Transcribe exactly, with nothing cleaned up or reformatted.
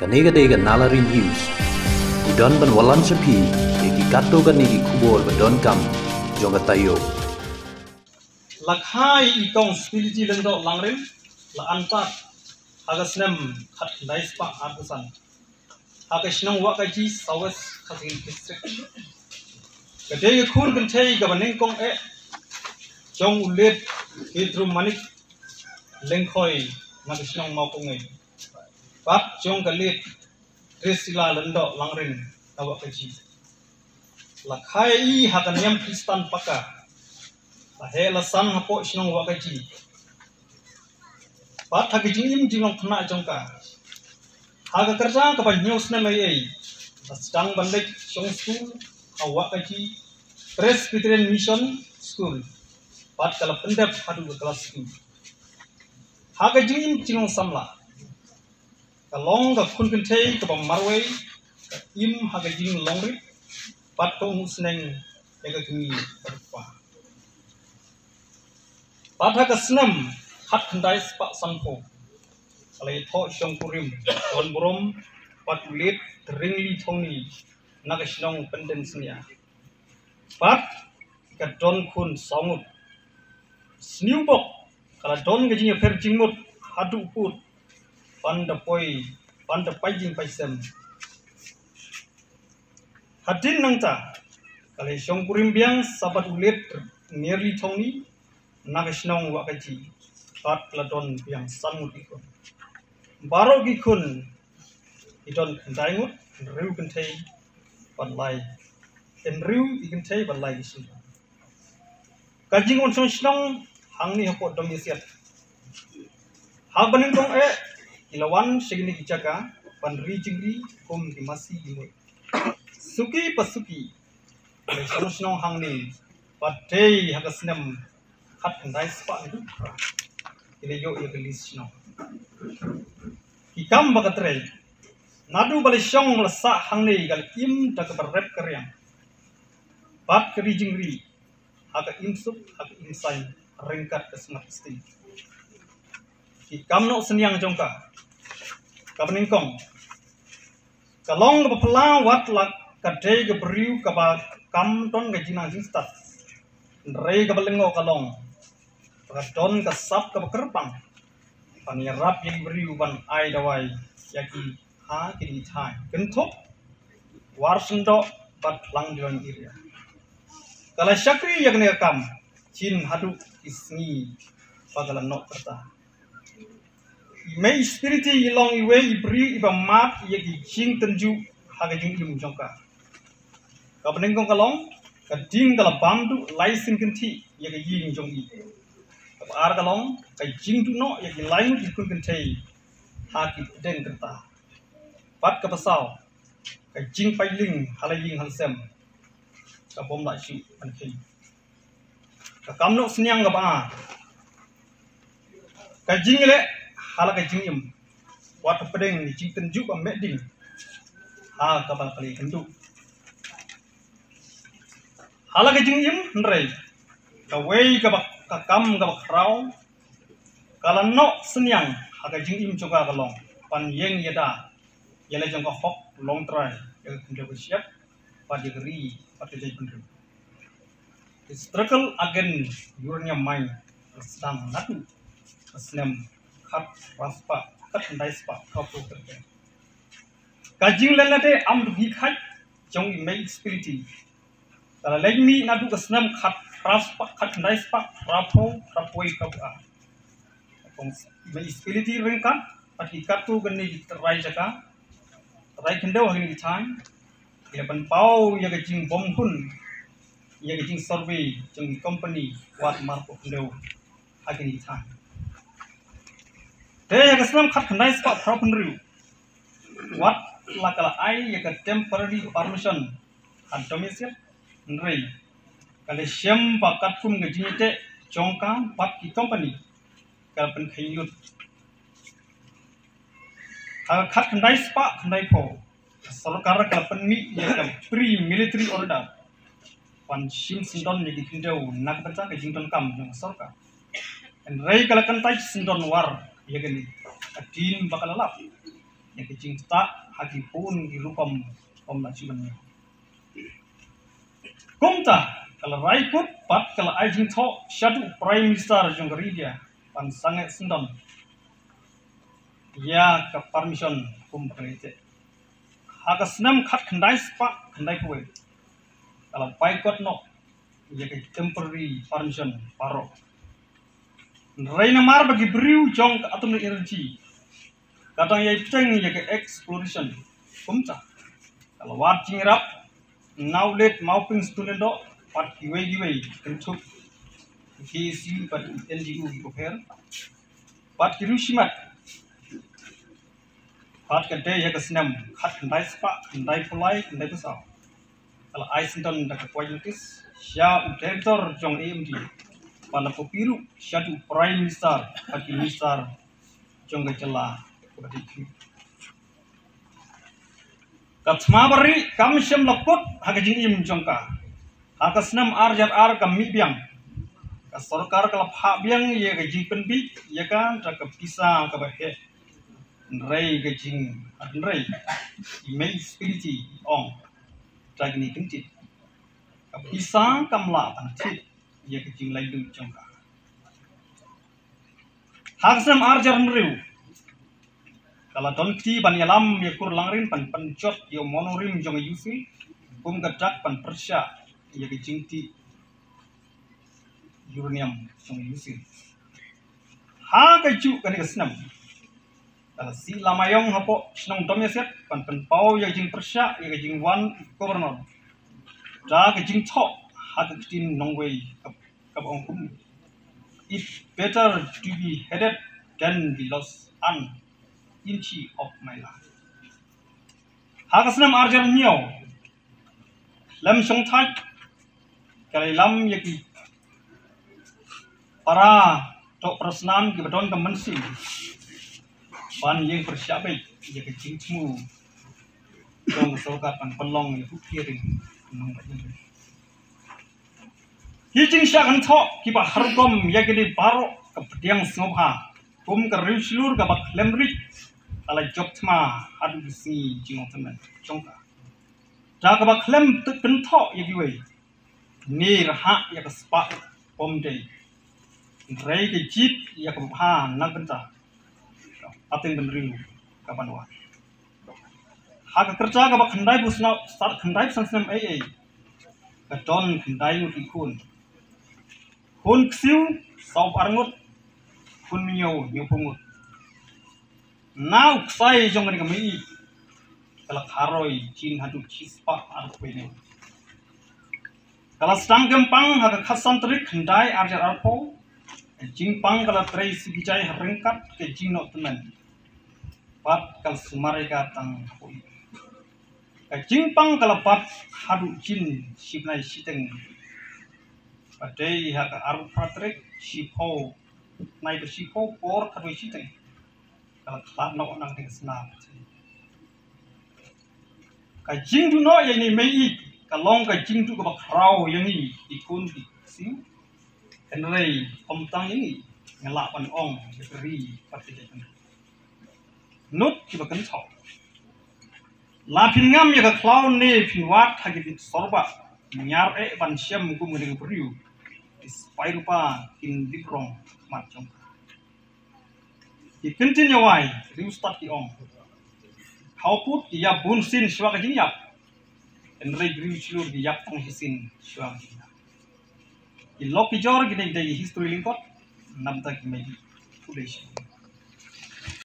Kane ka dei ka Nalari News. Ngi don ban wallam sha phi ïa ki katto katne ki khubor ba donkam jong ka taïew. La kha ïa i kong Spility Lyngdoh Langrin la antad ha ka snem khatkhyndai spah arphew san ha ka shnong Wahkaji, South West Khasi Hills District. Ka dei ka khun kynthei kaba nyngkong eh jong u late Pedro Manik Lyngkhoi na ka shnong Mawkongei, bad jong ka late Drusilla Lyngdoh Langrin na Wahkaji. La kha ïa i ha ka niam Khristan paka, la heh la san hapoh shnong Wahkaji. Bad ha ka jingim jinglong khynnah jong ka, ha ka kyrta kaba hynñiew snem ei ei, la sdang ban leit shong skul ha Wahkaji Presbyterian Mission School, bad ka la pyndep haduh ka klas two. Ha ka jingim jinglong samla, ka long ka khun kynthei kaba marwei, ka im ha ka jinglong rit bad ka u sneng ïa ka kmie bad u kpa. Bad ha ka snem khatkhyndai spah sanphew, ka la ïathoh shongkurim don burom bad u late Tringli Thongni na ka shnong Pyndengshñiah. Bad ka don khun saw ngut. Sniewbok ka la don ka jingïapher jingmut haduh pud ban da poi, ban da pait jingpait sem. Hadien nangta ka la shongkurim biang sa bad u late Nerli Thongni na ka shnong Wahkaji, bad ka la don biang san ngut ki khun. Baroh ki khun ki don khyndai ngut, hynriew kynthei bad lai, hynriew ki kynthei bad lai ki shynrang. Ka jingwan shong shnong hangne hapoh Domiasiat. Ha ba nyngkong eh ki la wan sha kine ki jaka ban ri jingri kum ki masi ki mut. Suki pa suki ki la shong shnong hangne, bad dei ha ka snem khatkhyndai spah hynñiew phra ki la ïoh ïa ka list shnong. Ki kam ba ka trei, naduh ba la shong la sah hangne ka la im da kaba rep ka riang bad ka ri jingri ha ka imsuk ha ka imsaiñ ryngkat ka sngap sting. Ki kam noh synñiang jong ka, kaba nyngkong, ka long kaba phylla wat la ka dei ka briew kaba kam don ka jingnang jingstad. Hynrei kaba lyngngoh ka long ba ka don ka sap kaba kyrpang ban ïarap ïa ki briew ban ai dawai ïa ki ha kine ki thaiñ Kynthup, Warsyndoh bad Langdiloin area. Ka la shakri ïa kane ka kam jin haduh ki sngi ba ka la noh ka rta. I mei Spility i long iwei i briew iba mad ïa ki jingtynjuh ha ka jingim jong ka. Kaba nyngkong ka long, ka ding ka la bam duh lai sien kynthih ïa ka ïing jong i. Kaba ar ka long, ka jingduh noh ïa ki lai ngut ki khun kynthei ha ki pdeng ka rta. Bad kaba saw, ka jingpait lieng ha la ïing ha la sem kaba ym lah shuh ban kheiñ. Ka kam noh synñiang kaba ar, ka jingleh ha la ka jingim wat hapdeng ka jingtynjuh ba meh ding ha kaba ka la ïakynduh. Ha la ka jingim hynrei kawei kaba, ka kam kaba khraw, ka la noh synñiang ha ka jingim jong ka ka long ban ïeng ïada ïa la jong ka hok longtrai ïa ka khyndew ka shyiap bad ïa ka ri bad ka jaitbynriew. The struggle against uranium mine ka sdang naduh ka snem khatphra spah, khatkhyndai spah phra phew kyrteng. Ka jingleh lade am duk hi khat jong i mei Spility ka la leit mih naduh ka snem khatphra spah, khatkhyndai spah phra phew, phra phew wei, phra phew ar. Kong mei Spility ryngkat bad ki katto katne ki trai jaka, trai khyndew ha kine ki thaiñ, ki la pynpaw ïa ka jingbymhun ïa ka jingsurvey jong ki company wad marpoh khyndew ha kine ki thaiñ. Te ha ka snem khatkhyndai spah phra phew hynriew, wat la ka la ai ïa ka temporary permission ha Domiasiat, hynrei ka la shem ba katkum ka jingïateh jong ka bad ki company, ka la pynkheiñ lut. Ha ka khatkhyndai spah khyndai phew, ka sorkar ka la pynmih ïa ka pre-military order ban shim syndon ïa ki khyndew na ka bynta ka jingdonkam jong ka sorkar. Hynrei ka la kyntait syndon war ïa kane hadien ba ka la lap. ïa ka jingtah ha ki bun ki rukom kum la shu ban ïa. Kumta ka la rai kut bad ka la ai jingthoh shaduh Prime Minister jong ka ri India ban sangeh syndon ïa ka permission kum ka la ïateh. Ha ka snem khatkhyndai spah khyndai phew wei ka la bai kot noh ïa ka temporary permission baroh. Hynrei namar ba ki briew jong ka Atomic Energy ka dang ïai pynbeit ïa ka exploration, kumta ka la wad jingïarap na u late Mawping Stun Lyngdoh bad kiwei kiwei, kynthup ki K S U bad N G O kiba pher bad ki riew shimet. Bad ka dei ha ka snem khatkhyndai spah khyndai phew lai khyndai phew saw ka la ai syndon da ka quit notice sha u director jong A M D, bad la copy ruh shaduh Prime Minister bad ki minister jong ka jylla kaba dei. Ka thma barieh kam shym la kut ha ka jingim jong ka. Ha ka snem ar hajar ar ka mih biang, ka sorkar ka la phah biang ïa ka jingpynbeit ïa ka da ka pisa kaba heh. Hynrei ka jing, hynrei i mei Spility i ong da kine ki kyntien, ka pisa kam lah ban thied ïa ka jinglaitluid jong ka. Ha ka snem ar hajar hynriew ka la don kti ban ïalam ïa Kur Langrin ban pynjot ïa u mono rim jong ka U C kum ka dak ban pyrshah ïa ka jingtih uranium jong ka U C. Ha kajuh kane ka snem ka la sih lama ïong hapoh shnong Domiasiat ban pynpaw ïa ka jingpyrshah ïa ka jingwan u Governor da ka jingthoh ha ka ktien nongwei kaba ong kumne: "It better to be headed than be lost an inch of my life." Ha ka snem ar hajar hynñiew, lem shong thait ka la ïalam ïa ki para doh para snam kiba don ka mynsiem ban ïeng pyrshah beit ïa ka jingthmu jong ka sorkar ban pynlong ïa ka hearing. Ki jingshah kynthoh kiba ha rukom ïa kine baroh ka pdiang sngewbha kum ka riewshlur kaba khlem rit ka la jop thma haduh ka sngi jingtymmen jong ka. Da kaba khlem kynthoh ïa kiwei ne rhah ïa ka spah pom dei, hynrei ka jied ïa kaba bha na ka bynta ka pateng bynriew ka ban wan. Ha ka rta kaba khyndai phew san, khyndai phew san snem ei ei ka don khyndai ngut ki khun. Khun ksiew saw phew ar ngut, khun hynñiew hynñiew phew ngut. Na u ksai jong kane ka mei ka la kharoi jin haduh shispah arphew wei. Ka la sdang kem pang ha ka khatsan tarik khyndai ar hajar arphew. Ka jingpang ka la trei sibijai ha ryngkat ka jingnoh tymmen bad ka la sumar ïa ka tang hapoh ïing. Ka jingpang ka la bat haduh jin shi bnai shiteng. Ba dei ha ka arphew phra tarik shiphew, bnai ba shiphew por khatwei shiteng ka la khlad noh na ka sna. Ka jingduh noh ïa ine i mei ïeit ka long ka jingduh kaba khraw ïa ngi ki khun ki ksiew. Hynrei ym tang ïa ngi, nga lah ban ong ïa ka ri bad ka jaitbynriew. Nud kiba kynthoh, la phin ngam ïa ka khlaw ne phin wad ha ki bit sorbah, ñiar eh ban shem kum ka ding briew. Ki spah rupa kin dip rong khmat jong ka. Ki kyntien ïa wai riewstad ki ong, khawpud ki ïap bun sien shuwa ka jingïap, hynrei ki riewshlur ki ïap tang shisien shuwa ka jingïap. Ki lok ki jor kine ki dei ki history lyngkot na bynta ki mei. Khublei shibun.